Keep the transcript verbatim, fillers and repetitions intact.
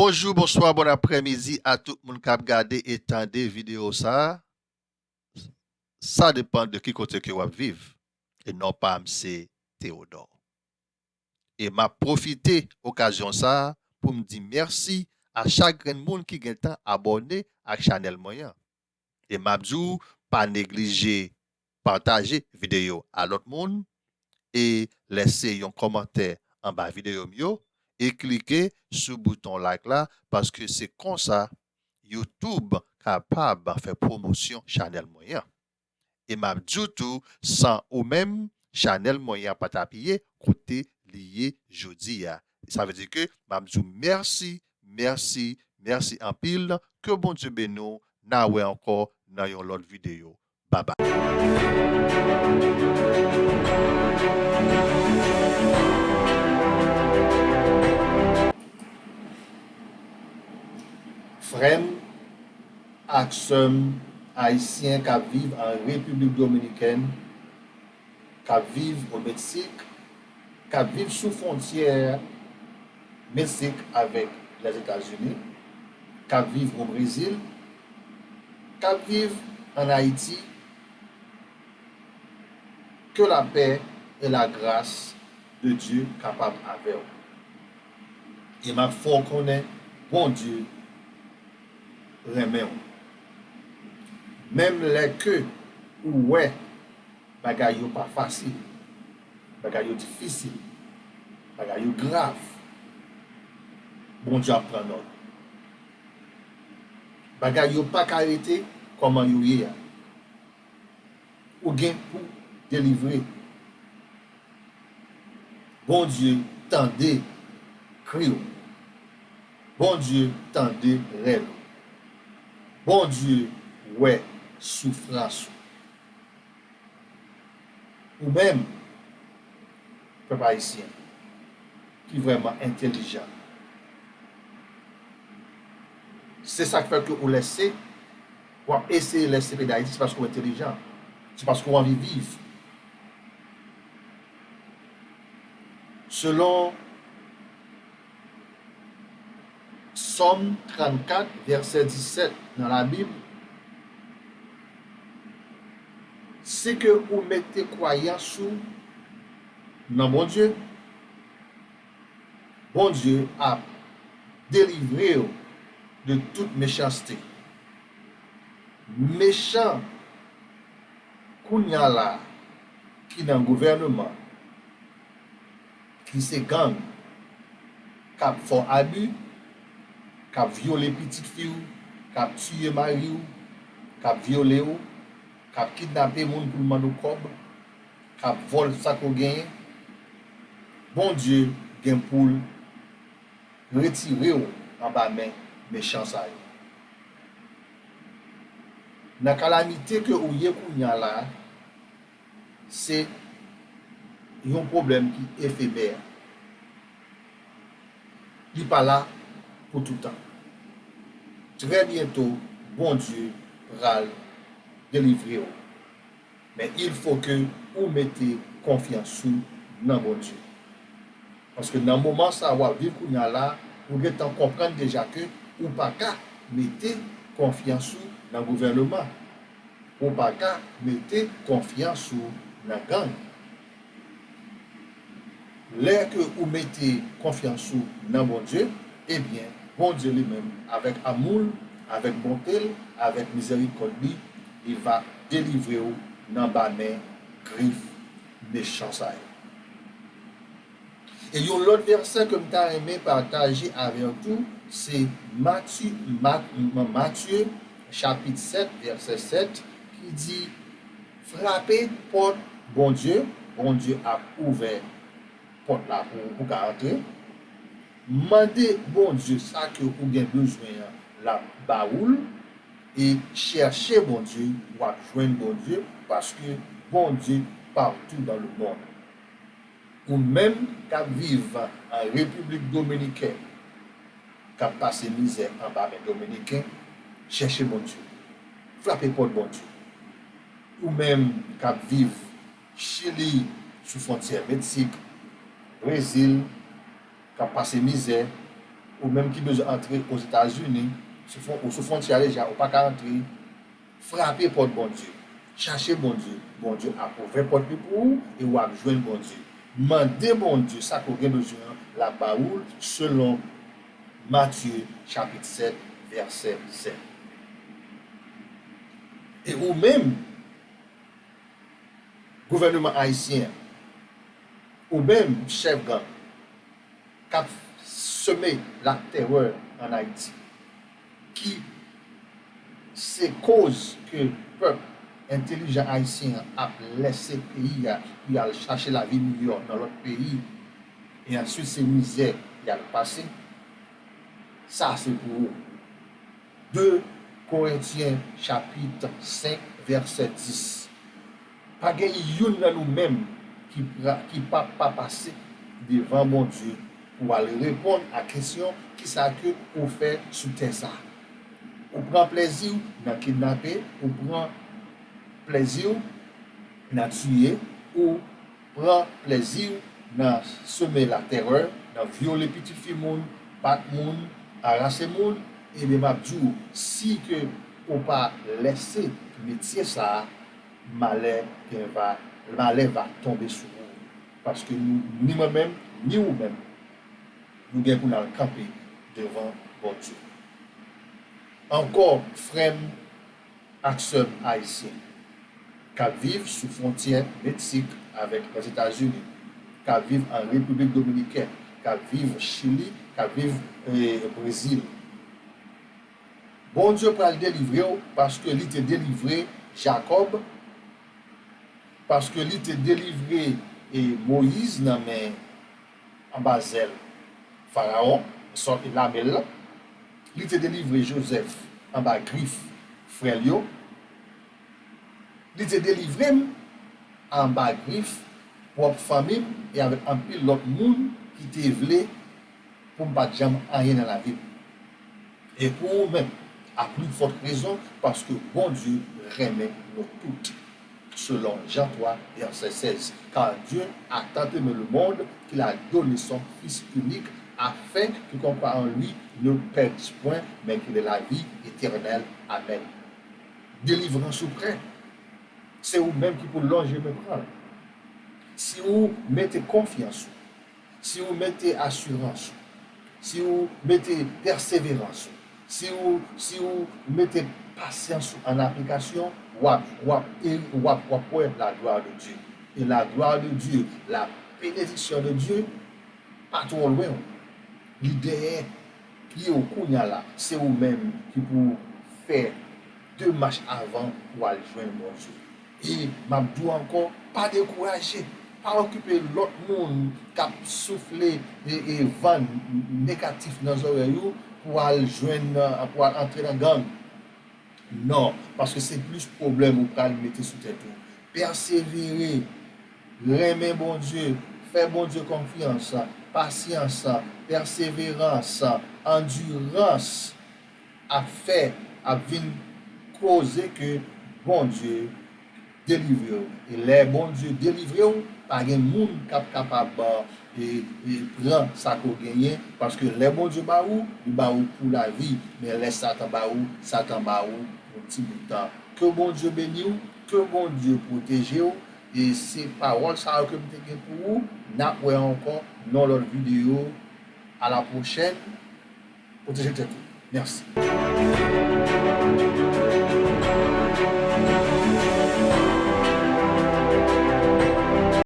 Bonjou, bonswa, bon aprèmidi a tout moun k ap gade e tande videyo sa a. Sa depann de ki kote ke w ap viv. E non pa m se Teyodò. E m ap pwofite okazyon sa a pou m di mèsi a chak grenn moun ki gentan abòne ak chanèl mwen an. E m ap di w, pa neglije pataje videyo a lòt moun e lèse yon kòmantè anba videyo m yo e klike sou bouton like la, paske se konsa YouTube kapab fè pwomosyon chanèl mwen an. E m ap di w tou, san ou menm, chanèl mwen an pa t ap ye kote li ye jodi a. Sa vle di ke m ap di w mèsi, mèsi, mèsi anpil. Ke Bondye beni w. N a wè ankò nan yon lòt videyo. Babay. Frè m ak sè m ayisyen k ap viv an Repiblik Dominikèn, k ap viv o Meksik, k ap viv sou fwontyè Meksik avèk Lèzetazini, k ap viv o Brezil, k ap viv ann Ayiti, que la paix et la grâce de Dieu kapab avè w. E m ap fè w konnen Bondye renmen w. Menm lè ke ou wè bagay yo pa fasil, bagay yo difisil, bagay yo grav, Bondye ap pran nòt. Bagay yo pa ka rete kòman yo ye a. Ou gen pou delivre. Bondye tande kri w. Bondye tande rèv ou. Bondye wè soufrans ou. Ou menm, pèp ayisyen, ki vrèman entèlijan. Se sa k fè ke ou lèse, w ap eseye lèse peyi Dayiti, se paske w entèlijan. Se paske w anvi viv. Selon Sòm trannkat, vèsè disèt nan Labib, si ke ou mete kwayans ou nan Bondye, Bondye ap delivre w de tout mechanste. Mechan kounye a la ki nan gouvèneman, ki se gang, k ap fè w abi, k ap vyole pitit fi w, k ap tiye mari w, k ap vyole w, k ap kidnape moun pou l mande w kòb, k ap vòl sa k ou genyen, Bondye gen pou l retire w anba men mechan sa yo. Nan kalamite ke ou ye kounye a la, se yon pwoblèm ki efemè. Li pa la pou toutan. Trè byento, Bondye pral delivre w. Men il faut que ou mete konfyans ou nan Bondye. Paske nan moman sa w ap viv kounye a la, ou gentan konprann deja ke ou pa ka mete konfyans ou nan gouvèneman. Ou pa ka mete konfyans ou nan gang. Lè ke ou mete konfyans ou nan Bondye, ebyen, Bondye li menm, avèk amou l, avèk bonte l, avèk mizèrikòd li, li va delivre w nan ba men grif mechan sa yo. E yon lòt vèsè ke m ta renmen pataje avè w tou, se Mati-, Mat-, Matye, chapit sèt, vèsè sèt, ki di, frape pòt Bondye, Bondye ap ouvè pòt la pou ou, pou ka antre. Mande Bondye sa ke ou gen bezwen an, l ap ba ou l, e chèche Bondye, w ap jwenn Bondye, paske Bondye partout dans le monde. Ou menm k ap viv an Repiblik Dominikèn, k ap pase mizè anba men Dominiken, chèche Bondye. Frape pòt Bondye. Ou menm k ap viv Chili, sou fwontyè Meksik, Brezil, k ap pase mizè, Ou menm ki bezwen antre Ozetazini, sou fwon-, ou sou fwontyè a deja, ou pa ka antre, frape pòt Bondye. Chache Bondye. Bondye ap ouvè pòt li pou ou e w ap jwenn Bondye. Mande Bondye sa ke w gen bezwen an, l ap ba ou l selon Matye chapit sèt, vèsè sèt. E ou menm, gouvènman ayisyen an, ou menm chèf gang k ap seme latèrè ann Ayiti, ki se koz ke pèp entèlijan ayisyen an ap lèse peyi a pou y al chache lavi miyò nan lòt peyi, e answit se mizè y al pase, sa se pou ou. De Korentyen chapit senk, vèsè dis. Pa gen youn nan nou menm ki pra-, ki p ap pa pase devan Bondye pou al reponn a kesyon, kisa ke ou fè sou tè sa? Ou pran plèzi w nan kidnape, ou pran plèzi w nan tiye, ou pran plèzi w nan seme latèrè, nan vyole pitit fi moun, bat moun, arase moun, ebyen m ap di w, si ke ou pa lèse metye sa a, malè gen va, malè va tonbe sou ou. Paske nou, ni mwen menm, ni ou menm, nou gen pou n al kanpe devan Bondye. Ankò, frè m ak sè m ayisyen k ap viv sou fwontyè Meksik avèk Lèzetazini, k ap viv an Repiblik Dominikèn, k ap viv Chili, k ap viv, e, Brezil. Bondye pral delivre w paske li te delivre Jakòb, paske li te delivre, e, Moyiz nan men, anba zèl Farawon, sòt lame l lan. Li te delivre Jozèf anba grif frè l yo. Li te delivre m anba grif pwòp fanmi m e avèk anpil lòt moun ki te vle pou m pa t janm anyen nan lavi m. E pou ou menm, a pli fòt rezon, paske Bondye renmen nou tout. Selon Jan twa, vèsè sèz, car Dieu a tant aimé le monde qu'il a donné son Fils unique, afin que quiconque croit en lui ne périsse point, mais qu'il ait la vie éternelle. Amen. Delivrans ou prè. Se ou menm ki pou lonje men pran l. Si ou mete konfyans ou, si ou mete asirans ou, si ou mete pèseverans ou, si ou, si ou mete pasyans ou an aplikasyon, w ap, w ap, e w ap, w ap wè la gloire de Dieu. Et la gloire de Dieu, la bénédiction de Dieu, pa twò lwen w. Li dèyè pye w kounye a la. Se ou menm ki pou fè demach avan pou w al jwenn Bondye. E m ap di w ankò, pa dekouraje. Pa okipe lòt moun k ap soufle e, e van negatif nan zòrèy ou pou al jwenn, pou al antre nan gang. Non, paske se plis pwoblèm ou pral mete sou tèt ou. Pèsevere, renmen Bondye, fè Bondye konfyans, pasyans, pèseverans, andirans ap fè, ap vin koze ke Bondye delivre w. E lè Bondye delivre w, pa gen moun k ap kapab, e, e, pran sa ke w genyen, paske lè Bondye ba ou, li ba ou pou lavi, men lè Satan ba ou, Satan ba ou yon ti bout tan. Ke Bondye beni w, ke Bondye pwoteje w, e se pawòl sa yo ke m te gen pou ou. N ap wè ankò nan lòt videyo. A la pwochèn, pwoteje tèt ou. Mèsi.